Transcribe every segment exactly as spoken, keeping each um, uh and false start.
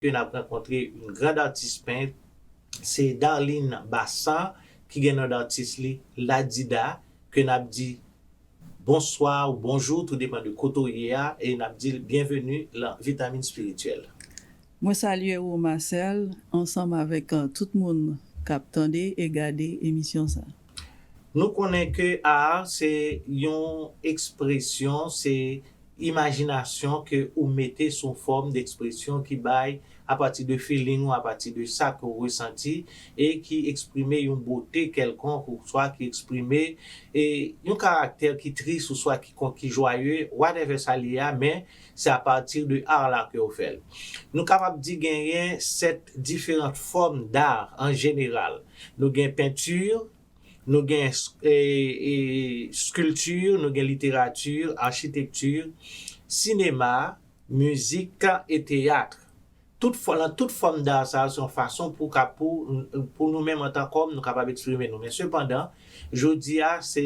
ke n ap rankontre yon grand artist pent, se Darline Bassan, ki gen non d atis li Ladida, ke n ap di bonswa ou bonjou, tou depann de kote w ye a, e n ap di l byenveni lan Vitamin Espirityèl. Mwen salye ou, Marcel, ansanm avèk, euh, tout moun k ap tande e gade emisyon sa. Nou konnen ke art se yon ekspresyon, se imajinasyon ke ou mete sou fòm de ekspresyon ki bay apati de feeling ou, apati de sa ke w resanti, e ki eksprime yon bote kèlkonk, oswa ki eksprime, e, yon karaktè ki tris, oswa ki, ki jwaye, whatever sa l ye a, men se apati de art la ke w fè l. Nou kapab di genyen sèt diferan fòm d art an jeneral. Nou gen penti, nou gen, e, e, skilti, nou gen literati, achitekti, sinema, mizik e teyat. Tout fò-, lan tout fòm d art sa yo, se yon fason pou ka, pou, pou nou menm antan k òm, nou kapab eksprime nou. Men sepandan, jodi a, se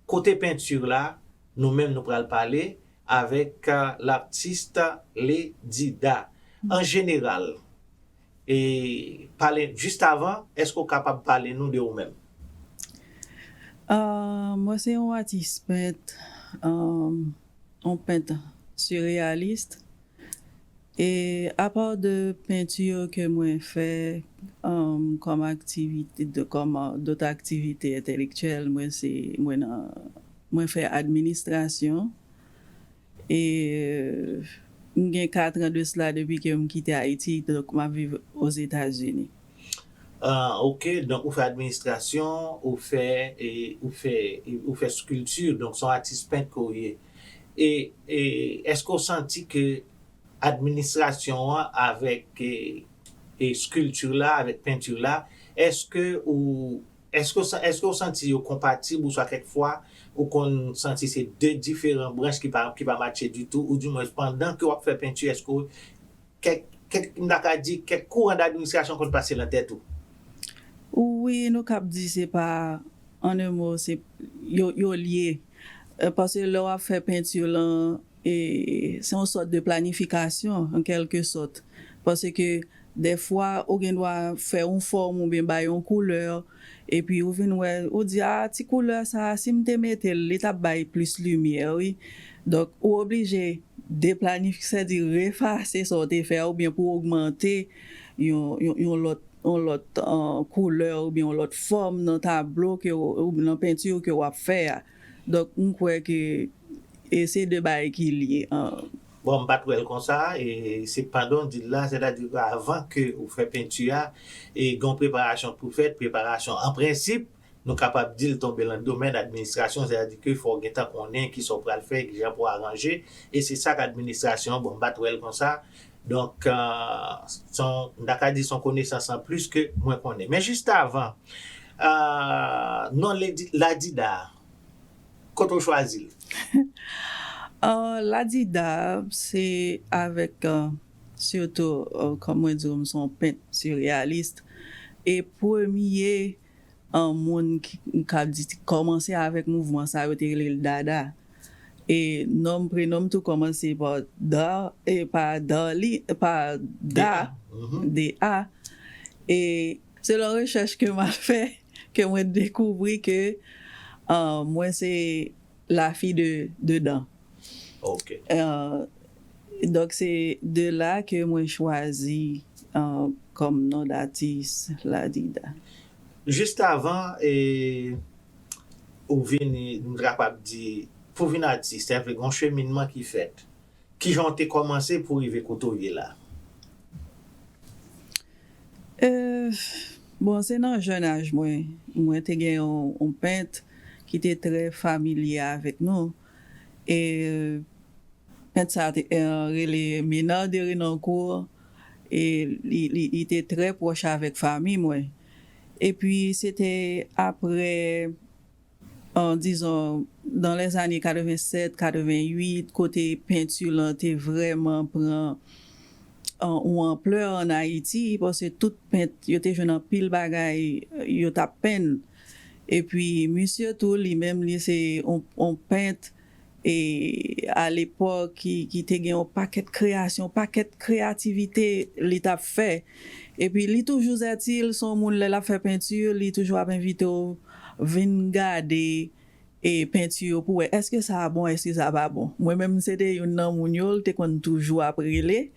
kote penti la, nou menm nou pral pale avèk, euh, latis Ledida. An jeneral, e pale, jis avan, èske w kapab pale nou de ou menm? Ah, mwen se yon atis pent, um, yon pent sireyalis. E apa de penti ke mwen fè, um, kòm aktivite, de, kòm, uh, dòt aktivite entèlektyèl, mwen se, mwen nan, mwen fè administrasyon. E m gen kat an de sila depi ke m kite Ayiti, donk m ap viv Ozetazini. Ah, ok, donk ou fè administrasyon, ou fè, e, ou fè, e, ou fè skilti, donk se yon atis pent ke w ye. E, e èske w santi ke administrasyon an avèk, e, e skilti la, avèk penti la, èske ou, èske w sa-, èske w santi yo konpatib, oswa kèk fwa ou konn santi se de diferan branch ki pa, ki pa matche ditou, oudimwens pandan ke w ap fè penti, èske w, kèk, kèk, m ta ka di, kèk kouran d administrasyon konn pase lan tèt ou? Wi, nou kab di se pa, an en mo, se, yo, yo lye. Euh, paske lè w ap fè penti lan, e, se yon sòt de planifikasyon, an kèlke sòt. Paske dèfwa, ou gen dwa fè yon fòm oubyen bay yon koulè, epi ou vin wè, ou di, a, ti koulè sa, si m te mete l, li t ap bay plis limyè, wi. Donk, ou oblije deplanifye, sèdi refase sa w te fè a, oubyen pou w ogmante yon, yon, yon lòt, yon lòt, euh, koulè oubyen yon lòt fòm nan tablo ke w, ou nan penti ke w ap fè a. Donk, m kwè ke, e se de bagay ki lye, an. Bon, m pa t wè l konsa, e se pandan w di l la, sètadi ke avan ke ou fè penti a, e gen yon preparasyon pou fèt, preparasyon an prensip, nou kapab di l tonbe lan domèn administrasyon, sètadi ke fò w gentan konnen kisa w pral fè, kijan pou w aranje, e se sa k administrasyon, bon, m pa t wè l konsa. Donk, euh, se yon, m ta ka di se yon konesans an plis ke mwen konnen. Men jis avan, euh, non Lady, Ladida, kote w chwazi l? Euh, Ladida, se avèk, euh, sitou, euh, kòm mwen di w, m se yon pent sireyalis. E premye, euh, moun ki, m ka di, ki kòmanse avèk mouvman sa yo, te rele l Dada. E non m, prenon m tou kòmanse pa Da, e pa Darli, pa Da, Mhm. D A. E se lè rechèch ke m al fè, ke mwen dekouvri ke, euh, mwen se la fille de, de Dan. Ok. Euh, donk, se de la ke mwen chwazi, euh, kòm non datis Ladida. Jis avan, e, ou vini, nou kapab di, pou vin atis, se yon cheminman ki fèt. Kijan w te kòmanse pou rive kote w ye la? Euh, bon, se nan jèn aj mwen, mwen te gen yon, yon pent ki te trè familye avèk nou. E pent sa te, euh, rele Menard de Renoncourt, e li, li, li te trè pwòch avèk fanmi mwen. Epi, se te apre, euh, dizon, dans les années quatre-vingt-sept, quatre-vingt-huit, kote penti lan te vrèman pran, euh, yon anplè an Ayiti, paske tout pent, yo te jwenn anpil bagay, euh, yo t ap penn. Epi, misye tou, li menm, li se yon, yon pent e alepòk ki, ki te gen yon pakèt kreyasyon, pakèt kreyativite li t ap fè. Epi li toujou zètil, se yon moun lè l ap fè penti, li toujou ap envite w vin gade e penti yo pou wè èske sa a bon, èske sa a pa bon. Mwen menm, se te youn nan moun yo, l te konn toujou ap rele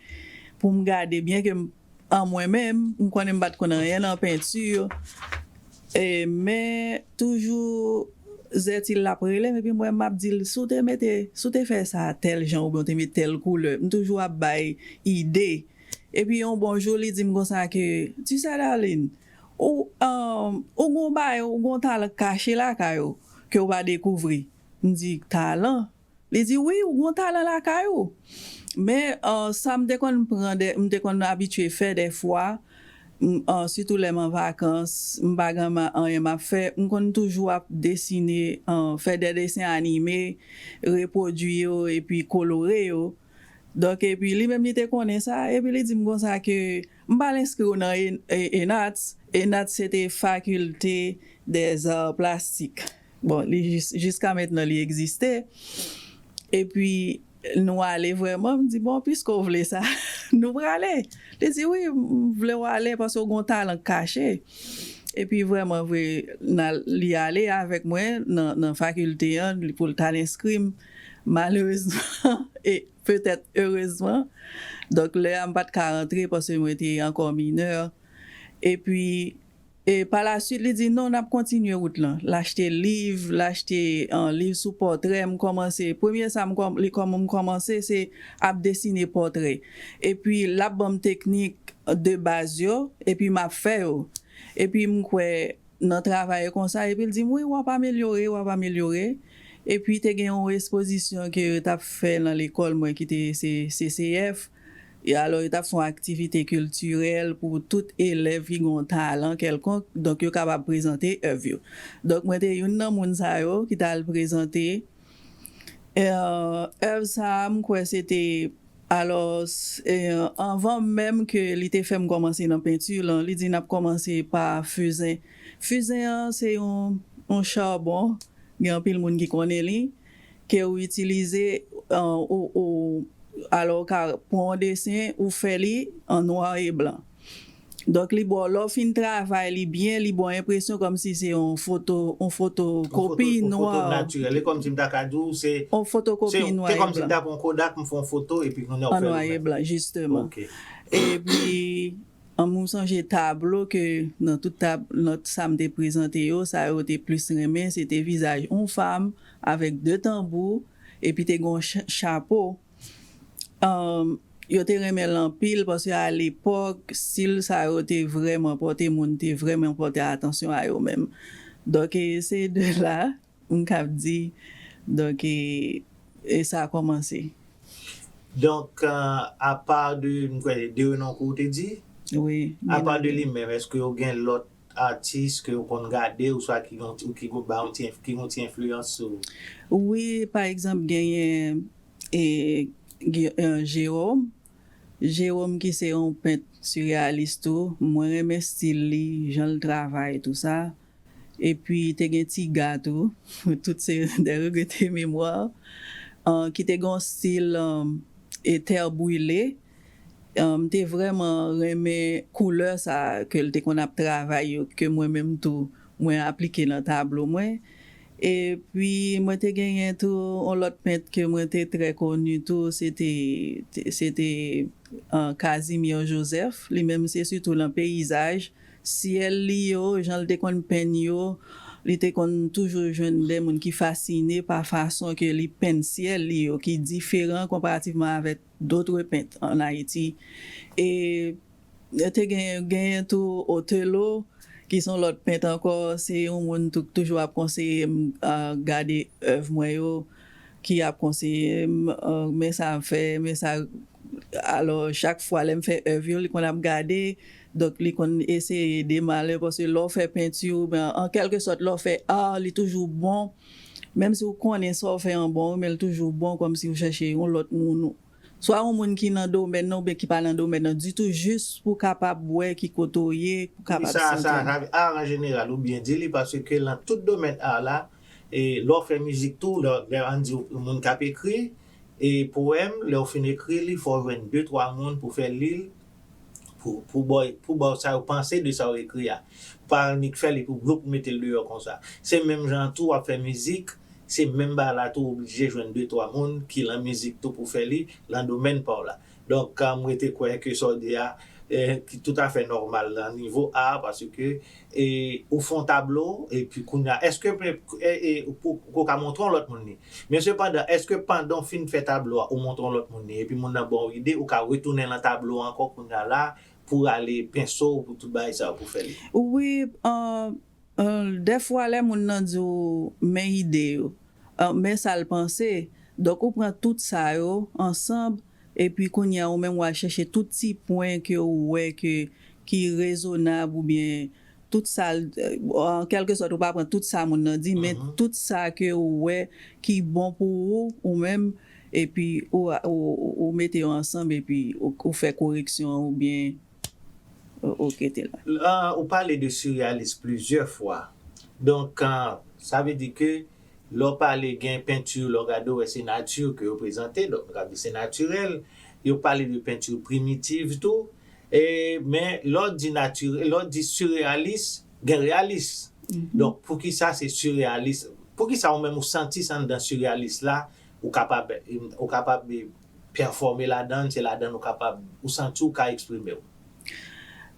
pou m gade, byen ke m, an mwen menm, m konnen m pa t konn anyen nan penti. E, men toujou zètil l ap rele m, epi mwen m ap di l, "Si w te mete, si w te fè sa tèl jan oubyen w te met tèl koulè," m toujou ap bay ide. Epi yon bon jou, li di m konsa ke, "Tu sais, Darline, ou, um, ou gon bagay, ou gon talan kache lakay ou, ke w pa dekouvri." M di, "Talan?" Li di, "Wi, ou gon talan lakay ou." Men, uh, sa m te konn pran de, m te konn abitye fè dèfwa, m, uh, sitou lè m an vakans, m pa gen ma-, anyen m ap fè, m konn toujou ap desine, uh, fè de desen anime, repwodui yo, epi kolore yo. Donk, epi li menm li te konnen sa, epi li di m konsa ke m pral enskri w nan E-, E-, ENATS. ENATS se te Faculté des Arts Plastiques. Bon, li jis, jiska mentnan li egziste. Epi nou ale vrèman, m di, "Bon, piske w vle sa, nou prale." Li di, "Wi, m vle w ale paske w gon talan kache." Epi vrèman vre, n al, li ale avèk mwen nan, nan fakilte an, li, pou l t al enskri m. Malerezman, e petèt erezman, donk lè a m pa t ka rantre paske mwen te ankò minè. Epi, e pa la swit, li di, "Non, n ap kontinye wout lan." L achte liv, l achte, an, liv sou pòtrè. M kòmanse, premye sa m kòm-, li kòm-, m kòmanse, se ap desine pòtrè. Epi, l ap ban m teknik de baz yo, epi m ap fè yo. Epi, m kwè nan travay konsa, epi l di m, "Wi, w ap amelyore, w ap amelyore." Epi, te gen yon espozisyon ke yo t ap fè nan lekòl mwen ki te se C C F. E alò, yo t ap fè yon aktivite kiltirèl pou tout elèv ki gen yon talan kèlkonk, donk yo kapab prezante èv yo. Donk, mwen te youn nan moun sa yo ki t al prezante. E, èv sa a, m kwè se te, alò, s-, e, anvan menm ke li te fè m kòmanse nan penti lan, li di n ap kòmanse pa fizen. Fizen an, se yon, yon chabon, gen anpil moun ki konnen li, ke ou itilize, e, ou, ou, alò, ou ka pran yon desen, ou fè li an nwa e blan. Donk, li ba w, lè w fin travay li byen, li ba w enpresyon kòmsi se yon foto, yon fotokopi nwa. Yon foto, yon foto natirèl. E kòmsi m ta ka di w, se, yon fotokopi nwa e blan. Se kòmsi m ta pran yon Kodak, m fè yon foto, epi kounye a w fè l ou menm. An nwa e blan, jisteman. Ok. Epi, an, m sonje tablo ke nan tout tab-, nan sa m te prezante yo, sa yo te plis renmen, se te vizaj yon fanm avèk de tanbou, epi te gen yon ch-, chapo. Um, yo te renmen l anpil paske alepòk, stil sa yo te vrèman pòte moun, te vrèman pòte atansyon a yo menm. Donk, e, se de la, m kab di, donk, e, e sa kòmanse. Donk, e, apa de, m kwè, de renon ke w te di? Wi, apa de li menm, èske w gen lòt atis ke w konn gade, oswa ki gon, ki gon, ba yon ti, ki gon ti enfliyans sou ou? Wi, pa egzanp, genyen e, Gi-, e, Jérôme. Jérôme ki se yon pent sireyalis tou. Mwen renmen stil li, jan l travay, tou sa. Epi te gen Tiga tou. Tout se des regrets de mémoire. An, ki te gen yon stil, an, e tè brile. An, m te vrèman renmen koulè sa ke l te konn ap travay yo, ke mwen menm tou, mwen aplike nan tablo mwen. Epi, mwen te genyen tou yon lòt pent ke mwen te trè koni tou, se te, te, se te, an, Casimir Joseph. Li menm, se sitou nan peyizaj, syèl li yo, jan l te konn penn yo, li te konn toujou jwenn de moun ki fasine pa fason ke li penn syèl li yo, ki diferan konparativman avèk d'autres peintres en Haïti. E te gen, genyen tou Othello, ki se yon lòt pent ankò, se yon moun tou, toujou ap konseye m, a, gade èv mwen yo, ki ap konseye m, a, men sa m fè, men sa. Alò, chak fwa lè m fè èv yo, li konn ap gade, donk li konn eseye ede m alè, paske lè w fè penti, oubyen an kèlkesòt, lè w fè a, li toujou bon. Menm si w konnen sa w fè an bon, men l toujou bon, kòmsi w chèche yon lòt moun, swa yon moun ki nan domèn nan oubyen ki pa nan domèn nan ditou, jis pou w kapab wè ki kote w ye, pou w kapab santi w. Wi, sa, sa, sa, a, an jeneral, ou byen di li, paske nan tout domèn a la, E lè w fè mizik tou, lè, lè ann di w moun k ap ekri e powèm, lè w fin ekri li, fò w jwenn de twa moun pou fè li l, pou, pou ba w, pou ba w sa yo panse de sa w ekri a. Pa annik fè li pou gwoup ou mete l deyò konsa. Se menm jan an tou w ap fè mizik, se menm bagay la tou, w oblije jwenn de twa moun ki lan mizik tou pou fè li lan domèn pa w la. Donk, m rete kwè ke sa w di a, eh, ki toutafè nòmal nan nivo a, paske, eh, ou fè yon tablo, epi kounye a, èske, eh, eh, ou, ou ka montre yon lòt moun li? Men sepandan, èske pandan w fin fè tablo a, ou montre yon lòt moun li, epi moun nan ba w ide, ou ka retounen lan tablo a ankò kounye a la, pou rale penso w, pou tout bagay sa yo, pou fè li? Wi, eh, eh, dèfwa lè moun nan di w men ide yo, eh, men sa l panse, donk ou pran tout sa yo ansanm, epi kounye a ou menm w al chèche tout ti pwen ke ou wè ke, ki rezonab oubyen tout sa l, an kèlke sòt ou pa pran tout sa moun nan di, men tout sa ke ou wè ki bon pou ou, ou menm, epi ou, ou, ou mete yo ansanm, epi ou, ou fè koreksyon an oubyen ou, ou kite l. Ah, ou pale de siryalis plizyè fwa. Donk, ah, sa vle di ke lè w pale gen penti, lè w gade w wè se nati ke yo prezante, donk nou ka di se natirèl. Yo pale de penti primitiv tou. E, men lè w di nati-, lè w di siryalis, gen ryalis. Donk, poukisa se siryalis? Poukisa ou menm ou santi sa anndan siryalis la, ou kapab, ou kapab pèfòme ladan l, se ladan l ou kapab, ou santi ou ka eksprime w?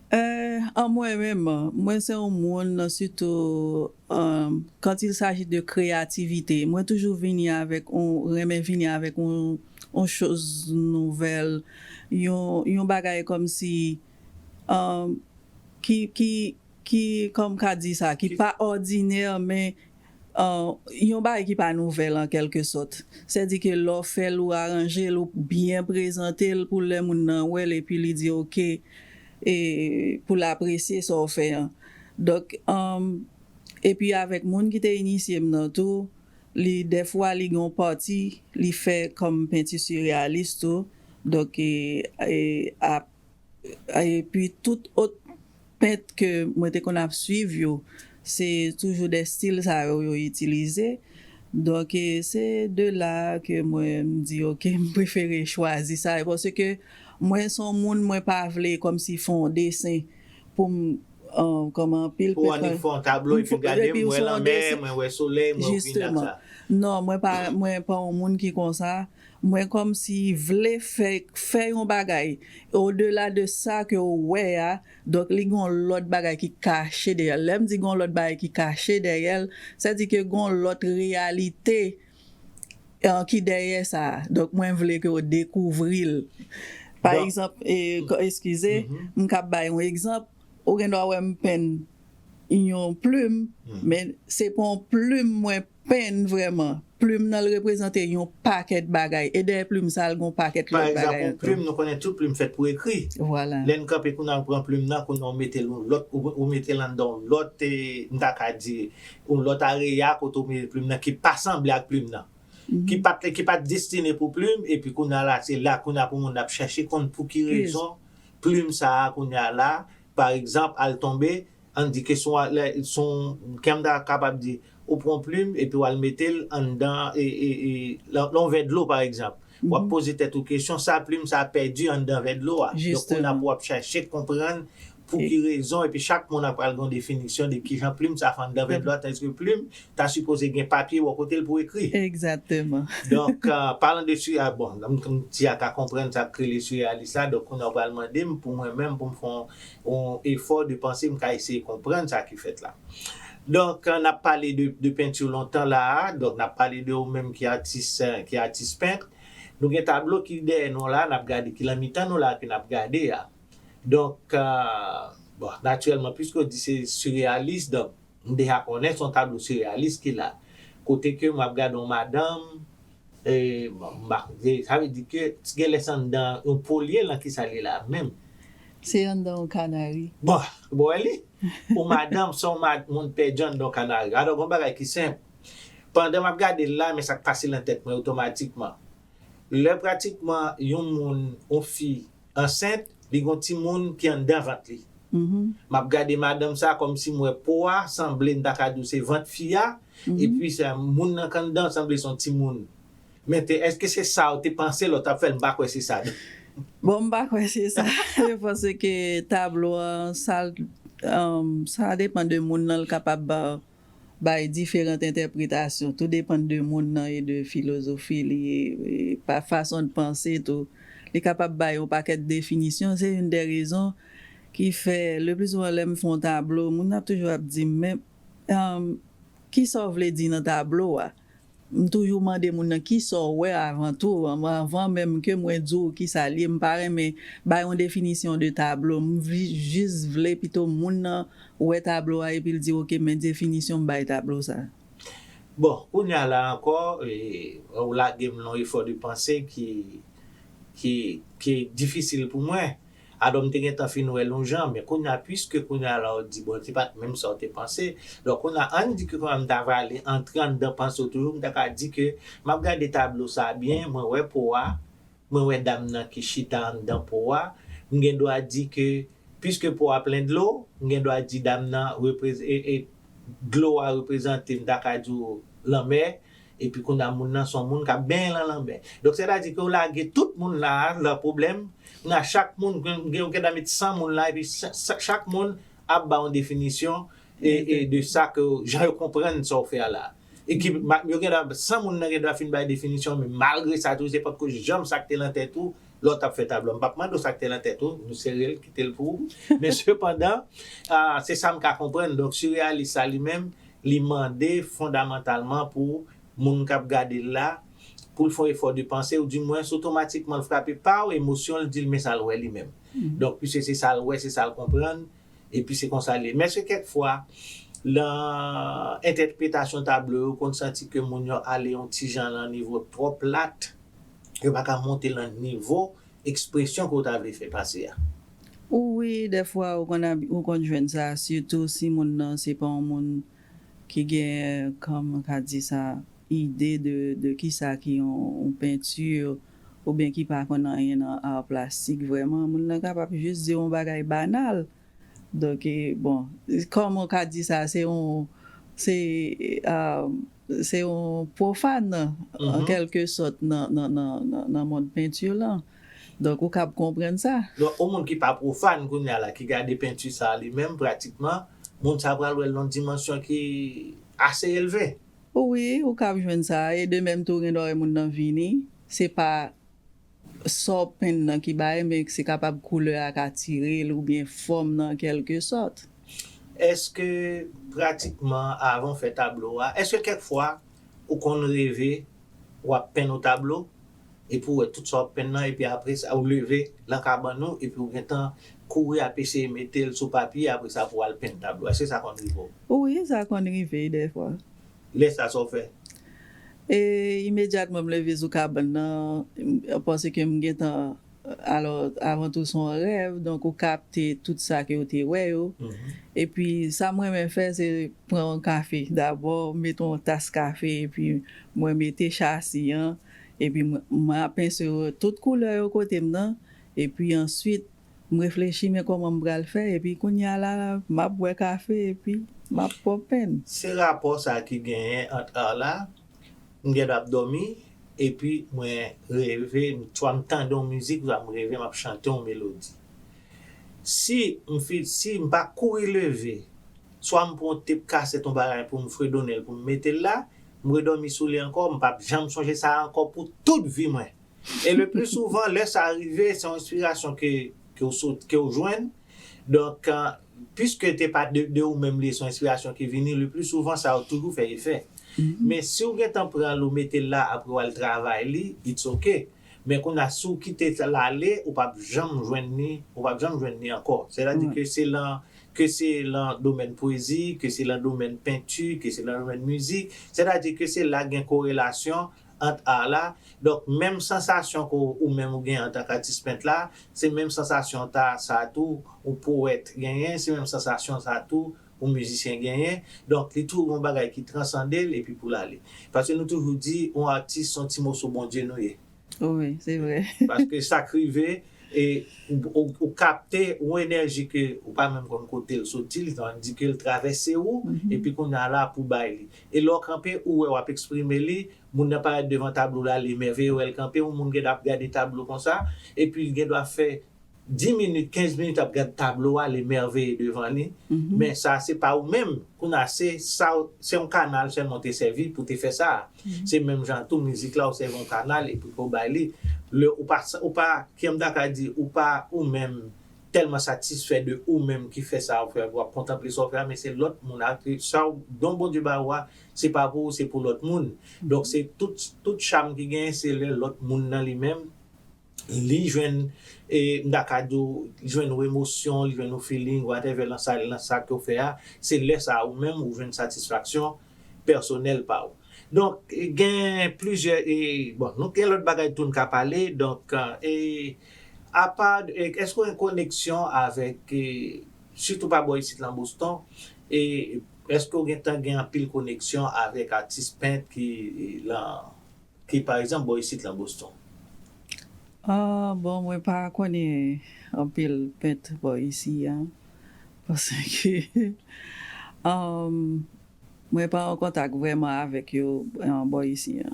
Eh, an mwen menm, mwen se yon moun, sitou, eh, quand il s'agit de créativité, mwen toujou vini avèk on, renmen vini avèk on, on choz nouvèl, yon, yon bagay kòmsi, eh, ki, ki, ki, kòm ka di sa, ki pa òdinè, men, eh, yon bagay ki pa nouvèl an kèlke sòt. Sèdi ke lè w fè l, ou aranje l, ou byen prezante l pou lè moun nan wè l, epi li di oke, e pou l apresye sa w fè an. Donk, eh, epi avèk moun ki te inisye m nan tou, li, dèfwa, li gen yon pati, li fè kòm penti siryalis tou. Donk, e, e, ap Epi tout òt pent ke mwen te konn ap swiv yo, se toujou de stil sa yo yo itilize. Donk, e, se de la ke mwen m di, oke, m prefere chwazi sa yo, paske mwen se yon moun, mwen pa vle kòmsi fè yon desen pou m, eh, kòman anpil pent. Pou w annik fè yon tablo, epi w gade, m wè lanmè, mwen wè solèy, mwen wè yon grinyad sa. Non, mwen pa, mwen pa yon moun ki konsa. Mwen kòmsi vle fè, fè yon bagay odela de sa ke w wè a, donk li gen yon lòt bagay ki kache dèyè l. Lè m di gen yon lòt bagay ki kache dèyè l, sa di ke gen yon lòt reyalite, eh, ki dèyè sa a. Donk mwen vle ke w dekouvri l. Pa egzanp, e, eskize, m ka bay yon egzanp, ou gen dwa wè m penn yon plim, men se pa yon plim mwen penn vrèman. Plim nan l reprezante yon pakèt bagay. E dèyè plim sa a, l gen yon pakèt lòt bagay ankò. Pa egzanp, yon plim, nou konnen tout plim fèt pou ekri. Vwala. Lè n kanpe, kounye a, ou pran plim nan, kounye a, ou mete l yon lòt, ou, ou mete l anndan yon lòt, e, m ta ka di, yon lòt areya kote ou mete plim nan ki pa sanble ak plim nan. Ki pa t, ki pa t destine pou plim, epi kounye a la, se la, kounye a, pou moun ap chèche konn pou ki rezon plim sa a, kounye a la, pa egzanp, al tonbe, ann di ke se yon, se yon, kè m ta kapab di, ou pran plim epi w al mete l anndan, e, e, e, lan, lan yon vè dlo, pa egzanp. W ap poze tèt ou kesyon, sa plim sa pèdi anndan vè dlo a. Donk, kounye a pou w ap chèche konprann pou ki rezon, epi chak moun ap pral gen yon definisyon de kijan plim sa fè anndan vè dlo a, tandiske plim ta sipoze gen papye bò kote l pou ekri. Egzakteman. Donk, euh, palan de sirya-, bon, m, m, ti a ka konprann sa k rele siryalis la, donk kounye a w pral mande m pou mwen menm, pou m fè yon, yon efò de panse, m ka eseye konprann sa ki fèt la. Donk, euh, n ap pale de, de penti lontan la a, donk n ap pale de ou menm ki atis, euh, ki atis pent. Nou gen tablo ki dèyè nou la, n ap gade, ki lan mitan nou la, ke n ap gade a. Donk, euh, bon, natirèlman, piske w di se sireyalis, donk, m deja konnen se yon tablo sireyalis ki la. Kote ke m ap gade yon madanm, e, bon, m pa, e, sa vle di ke, genlè se anndan yon po l ye, lan kisa l ye la menm? Se anndan yon kanari. Bon, bon, wè li? Yon madanm, se yon mad-, moun pèdi anndan yon kanari. Alò, gen yon bagay ki senp. Pandan m ap gade l la, men sa k pase lan tèt mwen otomatikman. Lè pratikman yon moun, yon fi ansent, li gen yon timoun ki anndan vant li. M ap gade madanm sa kòmsi m wè po a, sanble m ta ka di w se vant fi a, Epi sa, moun nan k anndan sanble se yon timoun. Men te, èske se sa w te panse lè w t ap fè l? M pa kwè se sa, non. Bon, m pa kwè se sa. Je pense que tablo an, sa, um, sa depann de moun nan, l kapab ba, bay diferan entèpretasyon. Tou depann de moun nan e de filozofi li, e, e pa fason l panse tou. Li kapab bay yon pakèt definisyon. Se youn de rezon ki fè, le pli souvan, lè m fè yon tablo, moun nan ap toujou ap di m, men, um, kisa w vle di nan tablo a? M toujou mande moun nan kisa w wè avan tou, anvan menm ke mwen di w kisa l ye. M pa renmen bay yon definisyon de tablo. M jis vle pito moun nan wè tablo a epi l di, oke, men definisyon m bay tablo sa. Bon, kounye a la ankò, e, ou lage m nan yon efò de panse ki, ki, ki difisil pou mwen. Alò, m te gentan fin wè l yon jan, men kounye a, piske kounye a la, ou di, bon, se pa t menm sa w te panse. Donk, kounye a, ann di ke kounye a m ta prale antre anndan panse w toujou, m ta ka di ke m ap gade tablo sa a byen, mwen wè po a, mwen wè dam nan ki chita anndan po a, m gen dwa di ke, piske po a plen dlo, m gen dwa di dam nan reprez-, e, e, dlo a reprezante, m ta ka di w, lanmè, epi kounye a moun nan se yon moun k ap benyen lan lanmè. Donk, sètadi ke w lage tout moun la a nan pwoblèm, nan chak moun, gen, gen, ou gen dwa met san moun la, epi sa, sa, chak moun ap ba yon definisyon e, e de sa ke, jan yo konprann sa w fè a la. E ki, ma, yo gen dwa, san moun nan gen dwa fin bay definisyon, men malgre sa tou, se potko janm sa k te lan tèt ou, lè w t ap fè tablo a. M p ap mande w sa k te lan tèt ou, nou sere l, kite l pou ou. Men sepandan, a, se sa m ka konprann. Donk, sireyalis sa li menm, li mande fondamantalman pou moun k ap gade l la, pou l fè yon efò de panse, ou dimwens otomatikman l frape pa yon emosyon, l di l men sa l wè li menm. Donk, piske se sa l wè, se sa l konprann, epi se konsa l ye. Men èske kèk fwa, nan entèpretasyon tablo yo, ou konn santi ke moun yo ale yon ti jan nan nivo twò plat, yo pa ka monte nan nivo ekspresyon ke w ta vle fè pase a? Wi, dèfwa ou konn, ou konn jwenn sa, sitou si moun nan se pa yon moun ki gen, kòman ka di sa, ide de, de kisa ki yon, yon penti, oubyen ki pa konn anyen nan ar plastik vrèman, moun nan kapab jis di yon bagay banal. Donk, e, bon, kòman w ka di sa, se yon, se, a, se yon pwofàn, an kèlke sòt, nan, nan, nan, nan, nan mond penti lan. Donk, ou kab konprann sa. Donk, yon moun ki pa pwofàn kounye a la, ki gade penti sa a li menm, pratikman, moun sa a pral wè l nan yon dimansyon ki ase elve. Wi, ou kab jwenn sa. E de menm tou, ou gen dwa wè moun nan vini, se pa sa w penn nan ki bay, men se kapab koulè a k atire l oubyen fòm nan, kèlke sòt. Èske pratikman avan w fè tablo a, èske kèk fwa ou konn reve w ap penn yon tablo, epi w wè tout sa w ap penn nan, epi apre sa, ou leve lan kabann ou, epi w gentan kouri ap eseye mete l sou papye, apre sa pou w al penn tablo a? Èske sa konn rive w? Wi, sa konn rive dèfwa. Lè sa, sa w fè? E imedyatman m leve sou kabann nan, m, paske m gentan, alò, avan tou se yon rèv, donk ou kapte tout sa ke w te wè yo. Epi sa m renmen fè, se pran yon kafe dabò, m mete yon tas kafe, epi mwen mete chasi an, epi mwen, mwen ap pense tout koulè yo kote m nan, epi answit, m reflechi, men kòman m pral fè, epi kounye a la, m ap bwè kafe, epi m ap pran penn. Se rapò sa ki genyen ant ar la, m gen dwa ap dòmi, epi mwen reve, swa m tande yon mizik, swa m reve, m ap chante yon melodi. Si m fi-, si m pa kouri leve, swa m pran yon tep kasèt, yon bagay pou m fredonnen l, pou m mete l la, m redòmi sou li ankò, m p ap janm sonje sa ankò pou tout vi mwen. E le pli souvan, lè sa rive, se yon enspirasyon ke, ke w sot, ke w jwenn. Donk, piske te pa de, de ou menm li, se yon enspirasyon ki vini, le pli souvan, sa yo toujou fè efè. Men si w gentan pran l, ou mete l la, apre w al travay li, it's ok. Men kounye a, si w kite l ale, ou p ap janm jwenn li, ou p ap janm jwenn li ankò. Sètadi ke se lan, ke se lan domèn pwezi, ke se lan domèn penti, ke se lan domèn mizik, sètadi ke se la gen korelasyon ant ar la. Donk, menm sansasyon ke ou menm ou genyen antanke atis pent la, se menm sansasyon ta, sa tou, yon powèt genyen, se menm sansasyon sa tou, yon mizisyen genyen. Donk, li tou yon bagay ki transande l epi pou l ale. Paske nou toujou di, yon atis se yon ti moso Bondye nou ye. Wi, se vre. Paske sa k rive, E ou, ou, ou kapte yon enèji ke ou pa menm konn kote l soti, li di ke l travèse ou, epi kounye a la pou bay li. E lè w kanpe, ou wè w ap eksprime li, moun nan parèt devan tablo la, li emèveye wè l kanpe, yon moun gen dwa ap gade tablo konsa, epi l gen dwa fè dis minit, kenz minit ap gad tablo a, li emèveye devan li. Men sa se pa ou menm. Kounye a se sa, se yon kanal sèlman w te sèvi pou te fè sa. Se menm jan tou mizik la, ou sèvi yon kanal epi pou w bay li. Lè ou pa, ou pa, kijan m ta ka di, ou pa ou menm tèlman satisfè de ou menm ki fè sa w fè, w ap kontanple sa w fè a, men se lòt moun a, sa w, don Bondye ba ou a, se pa pou ou, se pou lòt moun. Donk se tout, tout cham ki genyen, se lè lòt moun nan li menm, li jwenn, e, m ta ka di w, li jwenn yon emosyon, li jwenn yon feeling, whatever, lan sa, lan sa ke w fè a, se lè sa a ou menm ou jwenn satisfaksyon pèsonèl pa w. Donk, gen plizyè, e, bon, nou gen lòt bagay tou n ka pale, donk, e, apa, e, èske w gen koneksyon avèk, e, sitou pa bò isit lan Boston, e, èske w gentan gen anpil koneksyon avèk atis pent ki, e, lan, ki, pa egzanp, bò isit lan Boston? Ah, bon, mwen pa konnen anpil pent bò isi a. Paske um, mwen pa an kontak vrèman avèk yo um, bò isi a.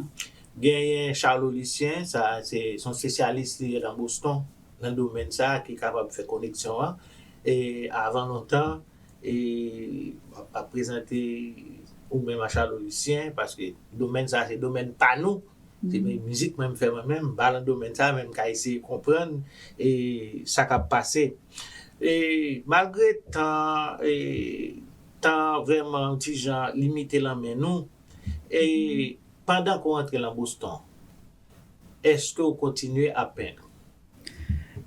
Genyen Charles Lucien, sa se yon espesyalis li ye nan Boston, nan domèn sa a, ki kapab fè koneksyon an. E avan lontan, e ap prezante ou menm a Charles Lucien, paske domèn sa se domèn pa nou. Se mizik mwen m fè mwen menm, m pa lan domèn sa, men m ka eseye konprann e sa k ap pase. E malgre tan, e tan vrèman yon ti jan limite lan men nou, e pandan ke w antre lan Boston, èske w kontinye ap penn?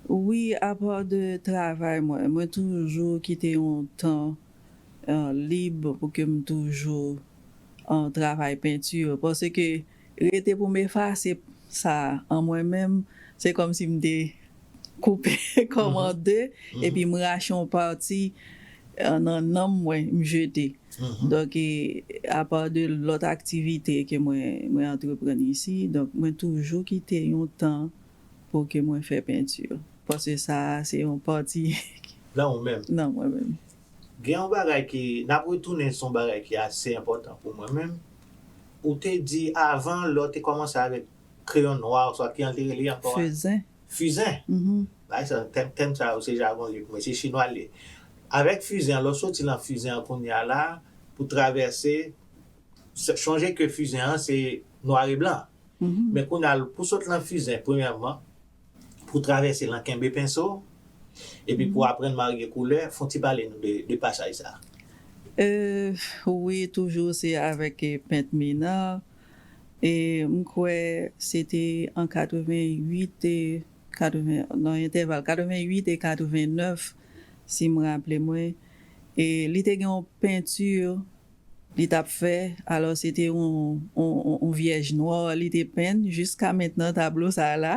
Wi, apa de travay mwen, mwen toujou kite yon tan uh, lib pou ke m toujou uh, travay penti. Paske rete pou m efase sa an mwen menm, se kòmsi m te koupe kòm an de, epi m rache yon pati uh, nan nanm mwen, m jete. Donk, e, apa de lòt aktivite ke mwen, mwen antreprann isi, donk mwen toujou kite yon tan pou ke mwen fè penti. Paske sa a se yon pati Nan ou menm. Nan mwen menm. Gen yon bagay ki, n ap retounen sou yon bagay ki ase enpòtan pou mwen menm. Ou te di avan, lè w te kòmanse avèk kreyon nwa, oswa ki jan l te rele ankò a? Fizen. Fizen. Mhm. Bagay sa, tèm, tèm sa yo se jagon li pou mwen, se chinwa l ye. Avèk fizen an, lè w soti lan fizen an kounye a la, pou travèse, se- chonje ke fizen an se nwa e blan. Mhm. Men kounye a, pou sot lan fizen, premyèman, pou travèse lan kenbe penso, epi pou aprann marye koulè, fè yon ti pale nou de, de pasaj sa. Euh, wi, toujou se avèk eh, pent Mina. E m kwè se te an katrevenwit e katreven, nan entèval katrevenwit e katrevenèf, si m raple mwen. E li te gen yon penti li t ap fè, alò se te yon, yon, yon, yon vyèj nwa li te penn, jiska mentnan tablo sa a la.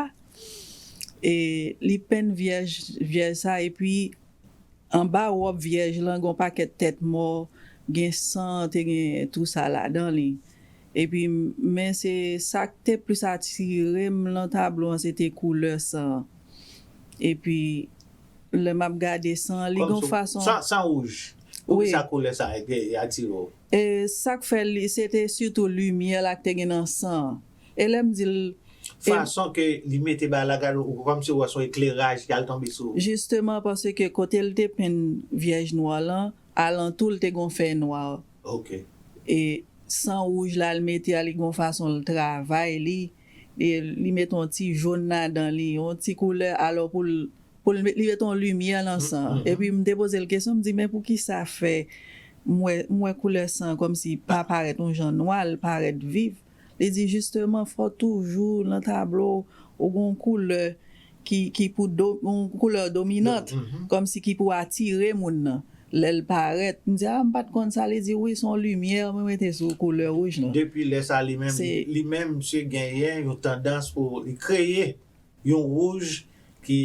E li penn vyèj, vyèj sa, epi anba wòb vyèj lan, gen yon pakèt tèt mò, gen san, te gen tou sa ladan li. Epi, men se sa k te plis atire m lan tablo an, se te koulè san an. Epi, lè m ap gade san an, li gen yon fason. San, san wouj. Poukisa koulè sa a atire w? E sa k fè li, se te sitou limyè la k te gen nan san an. E lè m di l, Fason ke li mete bagay la, gade, ou kòmsi ou wè se yon ekleraj ki al tonbe sou ou. Jisteman, paske kote l te penn vyèj nwa lan, alantou l te gen yon fèy nwa. Ok. E san wouj la l mete a, li gen yon fason l travay li. E li mete yon ti jòn ladan li, yon ti koulè, alò pou l, pou l met, li mete yon limyè nan san an. Epi m te poze l kesyon, m di, men poukisa fè m wè, m wè koulè san an kòmsi pa parèt yon jan nwa, l parèt viv? Li di, jisteman, fò toujou nan tablo ou gen yon koulè ki, ki pou do, yon koulè dominant, kòmsi ki pou atire moun nan. Lè l parèt, m di, a, m pa t konn sa. Li di, wi, se yon limyè mwen mete sou koulè wouj lan. Depi lè sa, li menm, li menm, misye genyen yon tandans pou li kreye yon wouj ki,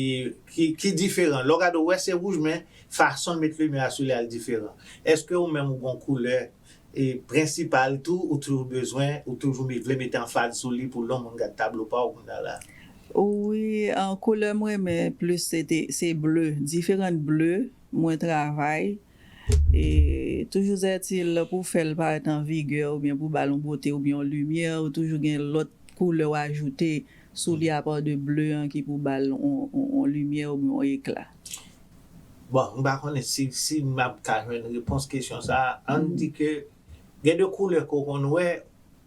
ki, ki diferan. Lè w gade, w wè se wouj, men fason l met limyè a sou li a, l diferan. Èske ou menm ou gen yon koulè e prensipal tou, ou toujou bezwen, ou toujou vle mete anfaz sou li pou lè yon moun gad tablo pa w kounye a la? Wi, an koulè mwen renmen plis se te, se ble, diferan ble mwen travay. E toujou sètil pou fè l parèt an vigè oubyen pou ba l yon bote oubyen yon limyè, ou toujou gen lòt koulè w ajoute sou li apa de ble an ki pou ba l yon, yon, yon limyè oubyen yon ekla. Bon, m pa konnen si, si m ap ka jwenn repons kesyon sa a. Ann di ke gen de koulè ke w konn wè,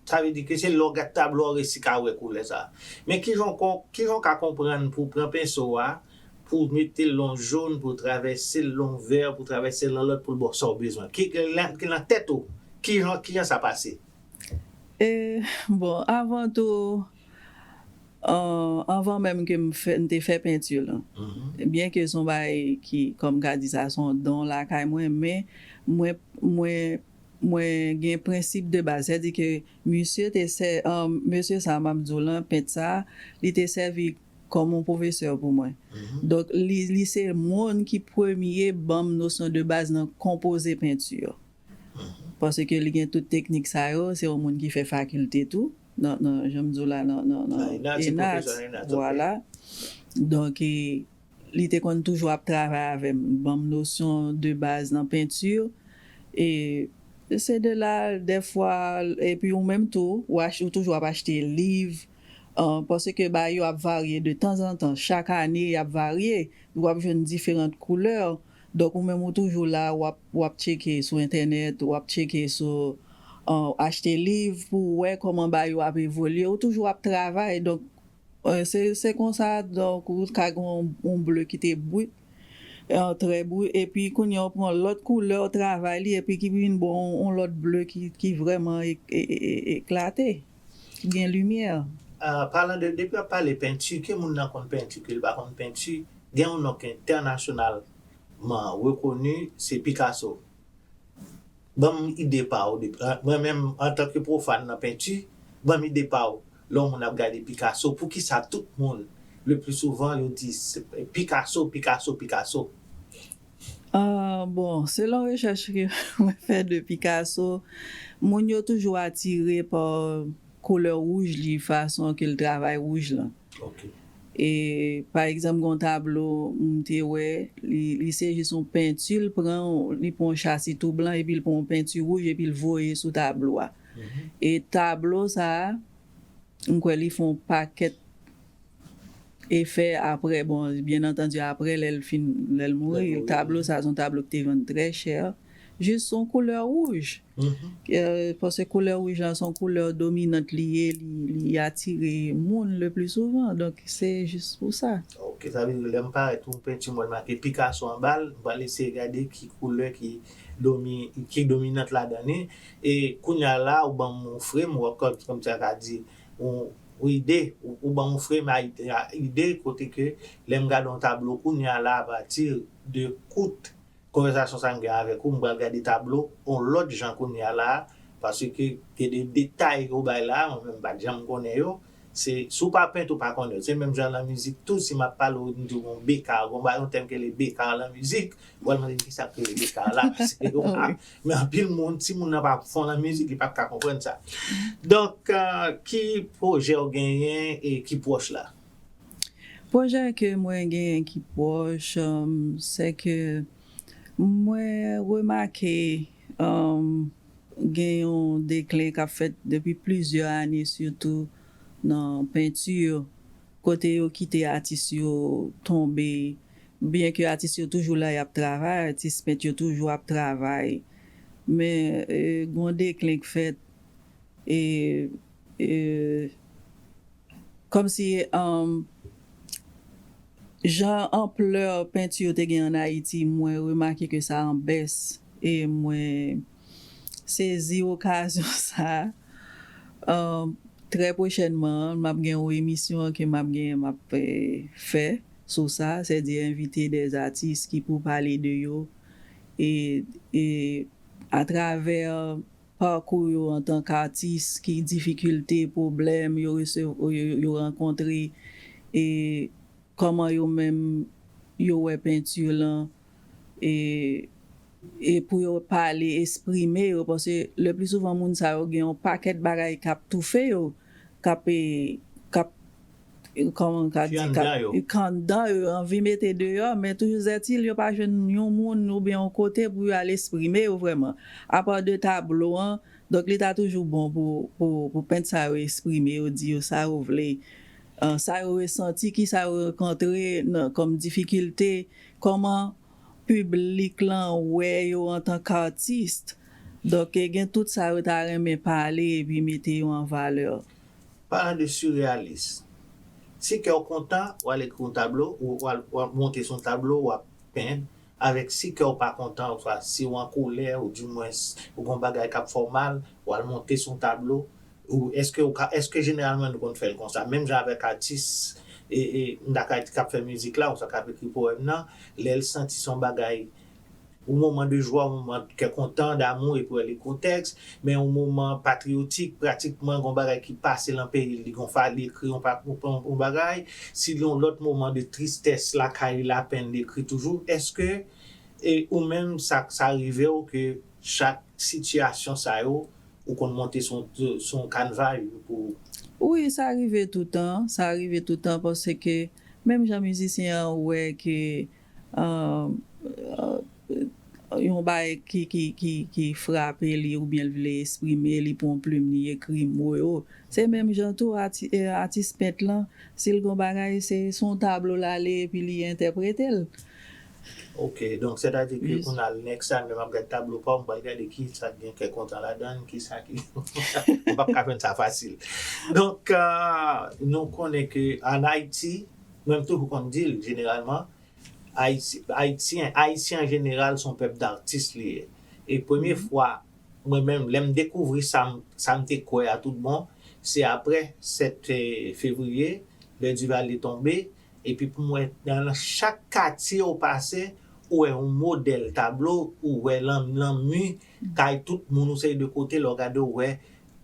sa vle di ke se lè w gad tablo a w resi ka wè koulè sa a. Men kijan w kon, kijan w ka konprann pou w pran penso a, pou w mete l lan jòn, pou w travèse l lan vè, pou w travèse l lan lòt, pou l ba w sa w bezwen. Ki, ki lan, ki lan tèt ou, kijan, kijan sa pase? E, bon, avan tou, an, anvan menm ke m fè, m te fè penti lan, byen ke se yon bagay ki, kòm m ka di sa, se yon don lakay mwen, men mwen, mwen, mwen gen prensip de baz. Sèdi ke misye te sè, an, mesye sa m ap di w lan, pent sa, li te sèvi kòm yon pwofesè pou mwen. Donk, li, li se moun ki premye ban m nosyon de baz nan konpoze penti. Paske li gen tout teknik sa yo, se yon moun ki fè fakilte tou, nan, nan, jan m di w la, nan, nan, nan Nan ENA, se ENAT, pwofesè nan ENAT, ok. Vwala. Donk, e, li te konn toujou ap travay avè m, ban m nosyon de baz nan penti. E se de la, dèfwa, epi ou menm tou, ou, ach, ou toujou ap achte liv, an, paske bagay yo ap varye de tanzantan. Chak ane, y ap varye. W ap jwenn diferan koulè. Donk, ou menm ou toujou la, w ap, w ap tcheke sou entènèt, w ap tcheke sou, an, achte liv pou w wè kòman bagay yo ap evolye. Ou toujou ap travay. Donk, e, se, se konsa, donk, ou ka gen yon, yon ble ki te brit, an, trè brit, epi kounye a w pran lòt koulè, w travay li, epi ki vin bon yon, yon lòt ble ki, ki vrèman e, e, e, e, eklate, ki gen limyè. Ah, palan de, depi w ap pale penti, ke moun nan konn penti, ke l pa konn penti, gen yon non ki entènasyonalman rekoni, se Picasso. Ban m ide pa w, de, ah, mwen menm, antanke pwofàn nan penti, ban m ide pa w, lè yon moun ap gade Picasso, poukisa tout moun, le pli souvan, yo di, se Picasso, Picasso, Picasso? Ah, bon, selon rechèch ke mwen fè de Picasso, moun yo toujou atire pa koulè wouj li, fason ke l travay wouj lan. Ok. E, pa egzanp, gen yon tablo m te wè, li, li se jis yon penti, l pran, li pran yon chasi tou blan, epi l pran yon penti wouj, epi l voye sou tablo a. E tablo sa a, m kwè li fè yon pakèt efè apre, bon, byen antandi, apre lè l fin, lè l mouri. Tablo sa a, se yon tablo ki te vann trè chè. Jis yon koulè wouj. Paske koulè wouj lan se yon koulè dominant li ye, li, li atire moun le pli souvan. Donk, se jis pou sa. Ok, sa vle di lè m parèt yon penti mwen make Picasso anba l, m pral eseye gade ki koulè ki domi, ki dominant ladan li. E kounye a la, ou ban m yon frame, ou kòm, kòm sa ka di, yon, yon ide, ou, ou ban m yon frame a ide, a ide kote ke lè m gade yon tablo kounye a la apati de kout konvèsasyon sa m gen avèk ou, m pral gade tablo yon lòt jan kounye a la, paske gen de detay ke w bay la, mwen menm m pa t janm konnen yo. Se, si w pa pent, ou pa konnen yo. Se menm jan lan mizik tou, si m ap pale w, m di w yon bekar, gon ba yon tèm ke le bekar lan mizik, ou pral mande m kisa k rele bekar la, paske yo pa, men anpil moun, timoun nan pa fon lan mizik, li p ap ka konprann sa. Donk, ah, ki pwojè w genyen e ki pwòch la? Pwojè ke mwen genyen ki pwòch, um, se ke mwen remake, um, gen yon deklen k ap fèt depi plizyè ane, sitou nan penti, kote yo kite atis yo tonbe. Byen ke atis yo toujou la, y ap travay, atis pent yo toujou ap travay. Men, e, gen yon deklen k fèt, e, e, kòmsi, um, jan anplè penti yo te gen ann Ayiti, mwen remake ke sa an bès. E mwen sezi okazyon sa a. Um, trè pwochènman, m ap gen yon emisyon ke m ap gen, m ap, eh, fè sou sa, sèdi envite dè atis ki pou pale de yo. E, e atravè pakou yo antanke atis, ki difikilte, pwoblèm yo resev-, yo, yo rankontre, e kòman yo menm yo wè penti lan, e, e pou yo pale, esprime yo, paske le pli souvan moun sa yo gen yon pakèt bagay k ap toufe yo, k ap, e, k ap kòman ka di, ka anndan yo, anvi mete deyò, men toujou zètil, yo pa jwenn yon moun oubyen yon kote pou yo al esprime yo vrèman. Apa de tablo an, donk li ta toujou bon pou, pou, pou pent sa yo esprime yo, di yo sa yo vle, sa yo resanti, ki sa yo rankontre kòm difikilte, kòman piblik lan wè yo antank atis. Donk, gen tout sa yo ta renmen pale epi mete yo an valè. Palan de sireyalis, si kè w kontan, w al ekri yon tablo, ou w al monte sou yon tablo, w ap penn, avèk si kè w pa kontan, oswa si w an kolè, oudimwens, ou gen yon bagay k ap fè w mal, w al monte sou yon tablo, ou èske ou ka, èske jeneralman nou konn fè l konsa? Menm jan avèk atis, e, e, m ta ka di k ap fè mizik la, oswa k ap ekri powèm nan, lè l santi se yon bagay, yon moman de jwa, yon moman kè kontan, damou, epi w al ekri yon tèks, men yon moman patriyotik, pratikman, gen yon bagay ki pase lan peyi l, li gen yon fa, li ekri yon, yon bagay, si l gen yon lòt moman de tristès lakay li, lapenn, li ekri toujou. Èske, e, ou menm, sa, sa rive w ke chak sitiyasyon sa yo, ou konn monte sou, sou yon kanva pou. Wi, sa rive toutan, sa rive toutan paske menm jan mizisyen an wè ke yon bagay ki, ki, ki, ki frape li oubyen l vle esprime, li pran plim, li ekri mo yo. Se menm jan tou ati, atis pent lan, si l gen yon bagay, se sou yon tablo l ale epi li entèprete l. Ok, donk sètadi ke pou n al next time lè m ap gade tablo pa w, m pral gade ki sa k gen kè kontan ladan l, ki sa ki. M p ap ka jwenn sa fasil. Donk, nou konnen ke ann Ayiti, mwen m toujou konn di l jeneralman, Ayisyen, Ayisyen an jeneral se yon pèp datis li ye. E premye fwa, mwen menm, lè m dekouvri sa m, sa m te kwè a tout bon, se aprè sèt fevriye, lè Duvalier tonbe, epi pou m wè nan chak katye ou pase, ou wè yon modèl tablo, ou wè lan, lan mi kay tout moun, ou sèvi de kote, lè w gade, ou wè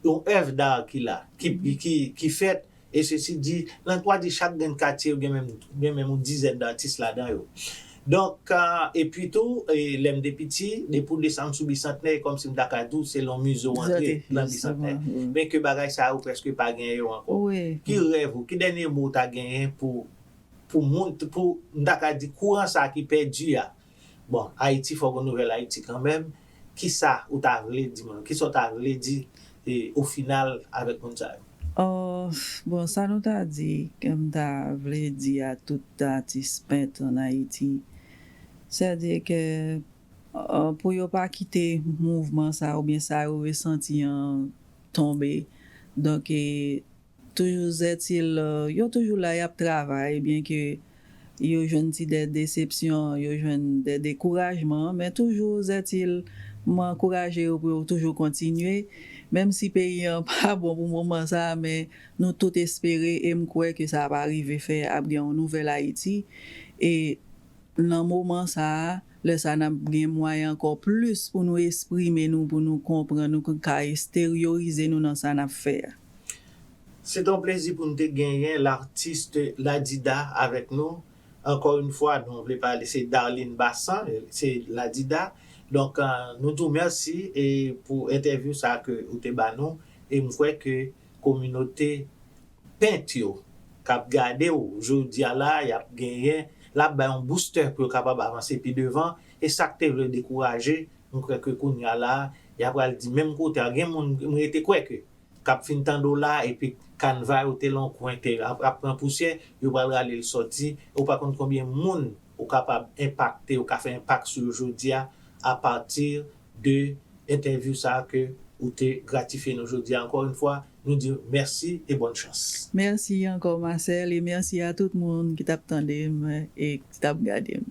yon èv d'art ki la, ki, ki, ki fèt, e sesi di, lan twa di chak grenn katye, ou gen menm, gen menm yon dizèn datis ladan yo. Donk, epi tou, lè m te piti, depi w desann sou Bisantnè, e kòmsi m ta ka di w, se lan mize w antre lan Bisantnè. Men ke bagay sa yo prèske pa genyen yo ankò. Ki rèv ou, ki dènye mo w ta genyen pou, pou moun, pou, m ta ka di, kouran sa ki pèdi a? Bon, Ayiti, fòk yon nouvèl Ayiti kanmenm. Kisa ou ta vle di mwen? Kisa w ta vle di, e, o final avèk moun sa yo? Oh, bon, sa nou ta di, ke m ta vle di a tout atis pent ann Ayiti, sètadi ke, uh, pou yo pa kite mouvman sa oubyen sa yo resanti an tonbe. Donk, e, toujou zètil, yo toujou la, y ap travay, byen ke yo jwenn ti de desepsyon, yo jwenn de dekourajman, men toujou zètil, mwen ankouraje yo pou yo toujou kontinye, menm si peyi an pa bon pou moman sa a, men nou tout espere e m kwè ke sa va rive fè ap gen yon nouvèl Ayiti, e nan moman sa a, lè sa a n ap gen mwayen ankò plis pou nou esprime nou, pou nou konprann, nou ka esteriyorize nou nan sa n ap fè a. Se te yon plezi pou n te genyen l'artiste Ladida avèk nou. Encore une fois, nou vle pale, se Darline Bassan, se Ladida. Donk, nou di w mèsi e pou entèvyou sa ke ou te ba nou. E m kwè ke kominote pent yo k ap gade w jodi a la, y ap genyen, l ap bay yon booster pou yo kapab avanse pi devan. E sa k te vle dekouraje, m kwè ke kounye a la, y ap pral di menm kote a. Gen moun, m rete kwè ke k ap fin tande w la, epi kanva yo te lan kwen, te ap, ap pran pousyè, yo pral rale l sòti, e ou pa konn konbyen moun ou kapab enpakte, ou ka fè enpak sou yo jodi a, apati de entèvyou sa a ke ou te gratifye nou jodi a. Encore une fois, nou di w mèsi e bòn chans. Mèsi ankò, Marcel, e mèsi a tout moun ki t ap tande m e ki t ap gade m.